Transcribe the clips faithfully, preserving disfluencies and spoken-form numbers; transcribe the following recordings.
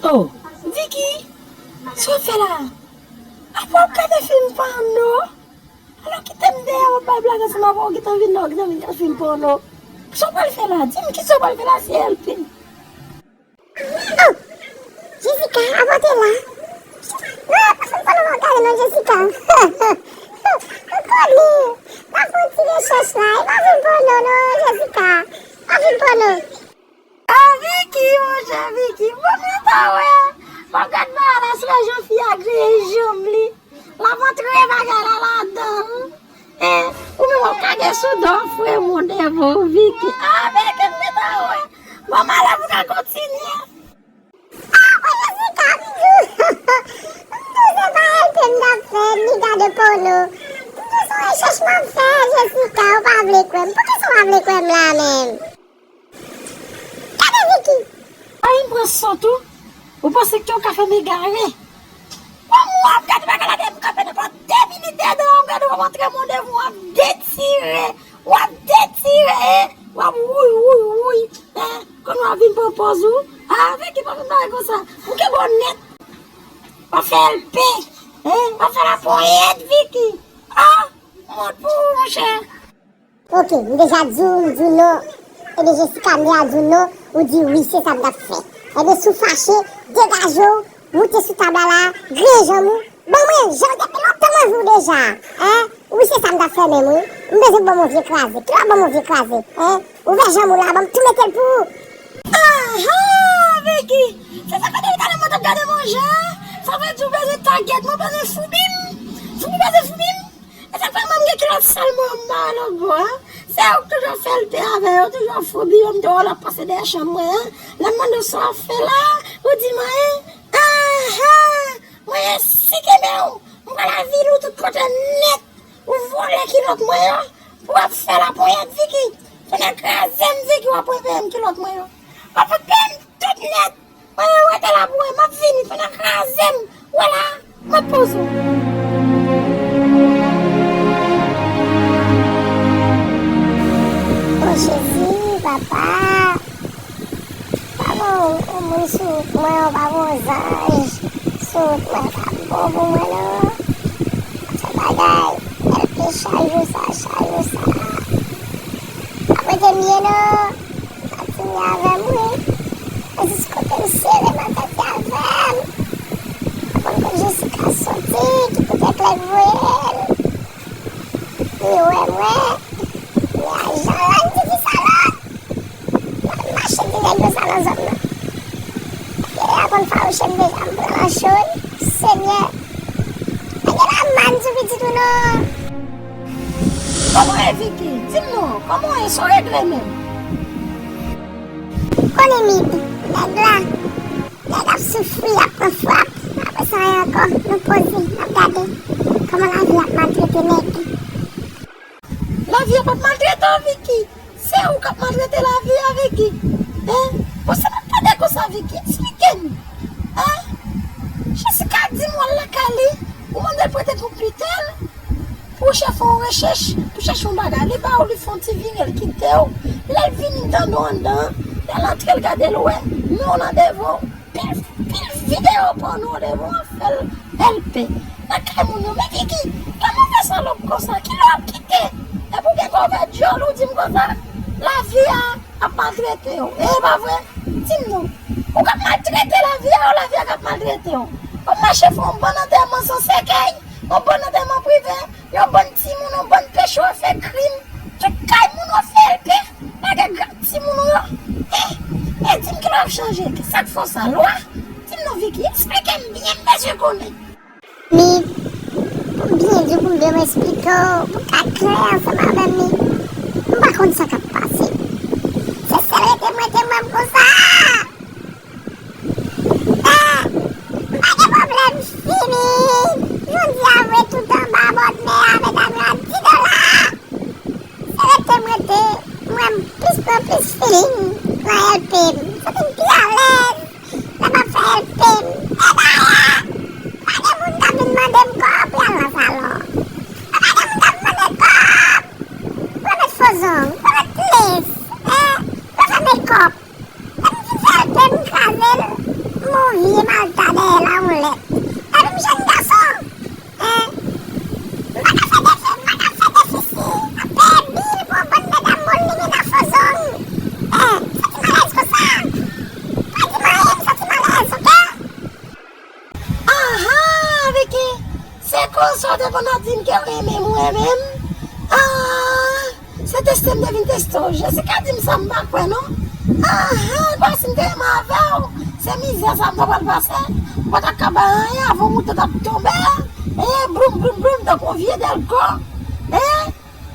Oh, Vicky, sa w ap fè la? Apa w ap gade fim pòno? Alò kite m dèyè w ap bay blag ansanm avè w, w gentan vin la, w gentan vin gade fim pòno. Sa w pral fè la? Di m kisa w pral fè la, C L P. Oh, Jessica, apa w te la? Non, pa fè m pòno w ap gade non, Jessica. M konnen. N ap fè yon ti rechèch la. E pa fim pòno non, Jessica. Pa fim pòno. Ah, Vicky, monchè, Vicky, bon, mwen ta wè. Bon, gad bagay la, se jan fi a griye janm li. L ap antre bagay la ladan l. Eh, ou menm w ap kage sou do frè m devan w, Vicky. Ah, Vicky, mwen ta wè. Bon, malè pou ka kontinye. Ah, mwen Jessica, m di w. M di w se pa L P m t ap fè, ni gade pòno. M di w se yon rechèch m ap fè, Jessica, ou pa vle kwè m. Poukisa w pa vle kwè m la menm? Gade Vicky! Ay, m pran son tou. Ou panse ke w ka fè m egare? Kòm w ap gade bagay la, depi m kanpe nan pòt de minit dedan, w ap gade w ap antre mon devan, w ap detire, w ap detire, w ap wouy, wouy, wouy. Eh, kounye w ap vin pran pòz ou. Ah, Vicky, pa vin bagay konsa. Ou gen bon nèt. W ap fè L P. Eh, w ap fè laponyèt, Vicky. Ah, wont pou ou, monchè. Ok, m deja di w, m di w non. Ebyen, Jessica, m deja di w non, ou di wi, se sa m t ap fè. Ebyen, si w fache, degaje w, moute sou tab la la, griyen janm ou, ban mwen, jan depi lontan m anvi w deja, en? Wi, se sa m t ap fè menm, wi. M bezwen ban m yon vye kraze. Kilè w ap ban m yon vye kraze, en? Ouvè janm ou la, ban m tou mete l pou ou. Aha, Vicky! Se sa k fè depi talè mwen t ap gade manje a? Sa vle di w bezwen tagèt mwen, bezwen foubi m? Fou m bezwen foubi m? E sa k fè mwen m gen kilòt sal mwen an m ba lòt bò a. Se ou k toujou ap fè L P avè yo, toujou ap foubi yo, m te wè w l ap pase dèyè chanm mwen an. Lè m mande w sa w ap fè la, ou di m anyen. Aha! Mwen resi kenbe w, m pral avili w tout kote nèt. Ou vòlè kilòt mwen yo pou w ap fè laponyèt, Vicky. Tounen kraze m, Vicky, w ap peye m kilòt mwen yo. W ap fè peye m tout nèt. Mwen, rete la pou wè, m ap vini, tounen kraze m. Wè la, mwen poze w. O Jezi, papa. Pa ban yon moun sou wout mwen, ou pa ban yon zanj sou wout mwen k ap bon pou mwen, non. Sa bagay, L P chak jou sa, chak jou sa. Ap rete m ye, non. Ap vini avè m, wi. E jis kote m sere, m ap tande avè m. M pa konn kote Jessica soti, ki kote Clegg voye l. Li wè mwen. Li ajan la, li di ki salòp. M ap mache di nèg yo sa nan zòn nan. Epi yo konn fawouche m deja, m pran nan cho, wi. Senyè. Pa gen lamann sou pitit ou non. Kòman w ye, Vicky? Di m non, kòman w ye? Sa w regle menm? Konnen Mid, nèg la, nèg ap soufri, ap pran frap. Apre sa, anyen ankò, nou poze, n ap gade kòman lavi ap maltrete nèg. Lavi a p ap maltrete w, Vicky. Se ou k ap maltrete lavi a, Vicky. Hein? Bon, sa m ap tande konsa, Vicky? Eksplike m. Hein? Jessica di m w al lakay li, ou mande l prete konpitè l pou w chèche fè yon rechèch, pou chèche yon bagay. Li ba w, li fè yon ti vire, l kite w. Lè l vini, l tande w anndan an. Lè l antre, l gade l wè men w nan devan w. Pil, pil videyo pòno devan w ap fè l L P nan kay moun yo. Men Vicky, kòman w fè salòp konsa? Kilè w ap kite? Epi w gen kòvè dyòl, ou di m konsa, lavi a ap maltrete w. E pa vre? Di m non. Ou k ap maltrete lavi a, ou lavi a k ap maltrete w? W ap mache fè yon bann antèman san sèkèy, yon bann antèman prive, yon bann timoun, yon bann peche w ap fè krim. Tout kay moun w ap fè L P, lage gad timoun ou yo. E, e di m kilè w ap chanje, kisa k fè w sa, lwa? Di m non, Vicky, eksplike m byen, m bezwen konnen. Men, pou m byen di w, pou m byen eksplike w, pou w ka klè ansanm avè m, men m pa konn sa k ap pase. Se sèl rete m rete m wè m konsa. Ah, pa gen pwoblèm, fini. Jodi a vre tout anba bòdmè a, medam yo a di dola. Se rete m rete, m wè m plis pran plis feeling nan L P m. M santi m pi alèz lè m ap fè L P m. E dayè, pa gen moun k ap vin mande m kòb pou y al nan salon. Pa gen moun k ap mande kòb pou yo met fo zong, pou yo met lens, en, pou yo fè mekòp. Lè m Te konn ap di m ke w renmen m, ou renmen m. Ah, se teste m te vin teste w. Jessica di m sa, m pa kwè non. Ahan, kwa si m te renmen avè w, se mizè sa m ta pral pase. M pa ta ka bay anyen avè w, mouton t ap tonbe. E bloum, bloum, bloum, tankou yon vye dèlko. E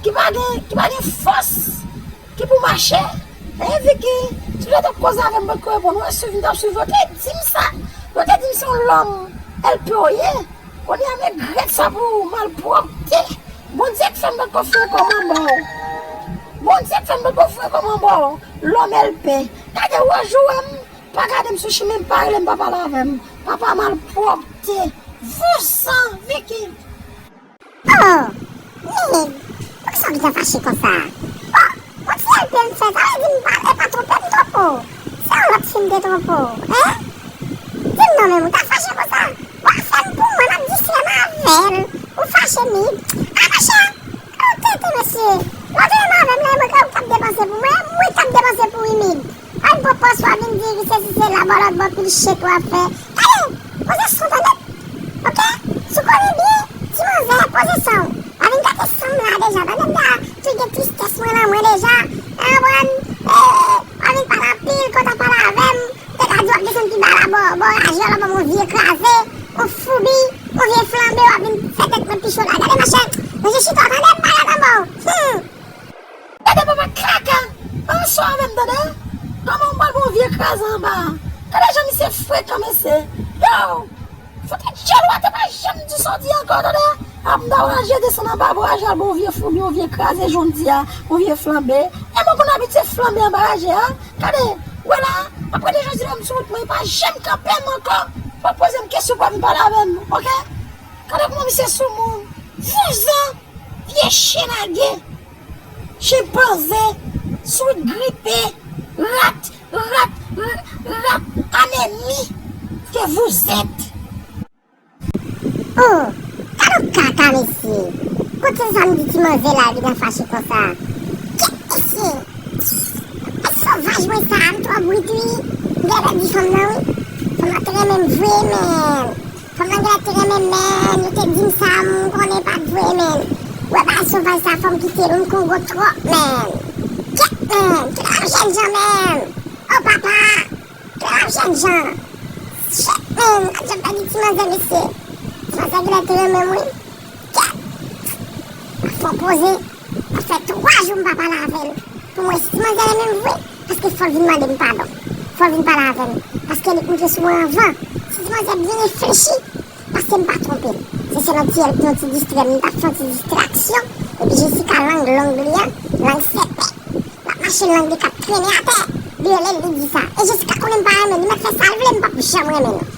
ki pa gen, ki pa gen fòs, ki pou mache. E Vicky, si w te ap koze avè m, mwen t ko reponn ou, e swiv m t ap swiv, yo te di m sa. Yo te di m se yon lòm L P w ye. Kounye a m regrèt sa pou ou, malpwòpte. Bondye k fè m pa t ko fouye kò m anba w. Bondye k fè m pa t ko fouye kò m anba w. Lòm L P. Gade wòj ou wè m, pa gade m sou chimen, m pa rele m, pa pale avè m. Papa malpwòpte. Vouzan, Vicky. Oh, men, poukisa w gentan fache konsa? Oh, yon ti L P m fè, sa vle di m pa, e pa twonpe m twonpe w. Se yon lòt fi m te twonpe w, en? Di m non, men ou ta fache konsa? W ap fè m pou mwen, m ap distrè m avè l. Ou fache, Mid. A, monchè, ou tenten, mesye. Lè w te renmen avè m la, e mwen k ap depanse pou mwen, e mwen k ap depanse pou ou, Mid. Al pran pòz w ap vin di ki se si se la, bò lòt bò pil chet w ap fè. Tande, poze son, tande. Oke? Si w konnen byen, ti manzè, poze son w. W ap vin gate san m la deja, tande m la. Tou gen tristès mwen nan mwen deja. Ou konprann? E, w ap vin pale anpil, kontan pale avè m. Te ka di w ap desann pi ba la, bò, bò raje w la, bò yon vye kraze, yon foubi, yon vye flanbe, w ap vin fè tèt mwen pi cho la. Gade, monchè, monchè, chita, tande m pale anba w. Hmm. Gade papa kaka! Ann sou avè m, tande! Kòman m pral pran yon vye kraze anba a? Gade jan misye frekan, mesye! Yo! Fout tèt djòl ou atè, pa janm di sa w di ankò, tande! Ap m ta raje desann anba, pou raje al pran yon vye foubi, yon vye kraze, jan w di a, yon vye flanbe. E mwen konn abitye flanbe anba raje a. Gade, wè la, apre de jan di lè m sou wout mwen, e pa janm kanpe m ankò. Pa poze m kesyon, pa vin pale avè m, oke? Gade kòman misye soumoun. Vouzan! Vye chen lage, chenpanze, swit gripe, rat, rat, rat, anemi, ke vous êtes. Oh, gade yon kaka, mesye. Kote sa m di ti manzè la vin fache konsa? Kèt, mesye. Sovaj mwen sa, m twò brit wi. M genlè di fanm nan wi. Fanm nan te renmen m vre, men fanm nan genlè te renmen m, men li te di m sa, m konnen pa t vre, men. Wè bagay sovaj sa, fò m kite l, m kongo twòp, men. Kèt, men, kite l ap jènjan, men. Oh papa, kite l ap jènjan. Shit, men, ap jan pèdi ti manzè, mesye. Ti manzè genlè te renmen m wi. Kèt. Fò poze. Sa fè twa jou m pa pale avè l. Pou mwen, si ti manzè renmen m vre, paske fò l vin mande m padon. Fò l vin pale avè m. Paske li t moute sou mwen anvan. Si ti manzè byen reflechi, paske m pa twonpe l. Se sèl yon ti, yon ti distrè, m t ap fè yon ti distraksyon. Epi Jessica lang long li an, lang sèpè. L ap mache lang li k ap trennen atè. Li rele l, li di sa. E Jessica konnen m pa renmen l, li mèt fè sa l vle, m p ap janm renmen l.